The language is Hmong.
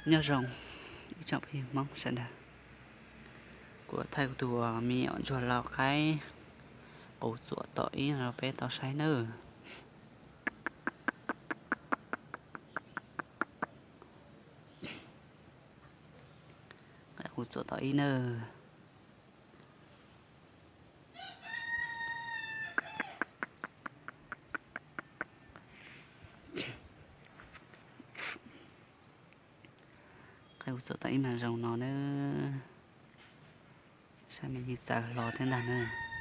Nyob zoo ib tsoom phooj ywg Hmoob sawv daws, kuv thaij kuv tus me nyuam ntsuag lau qaib qus txuam tom ib no rau peb tau saib nawb. Qaib qus txuam tom ib nawb. Qaib qus txuam tom ib mas zoo no nawb. Saib mas yeej txawv hlo thiab ntag nawb.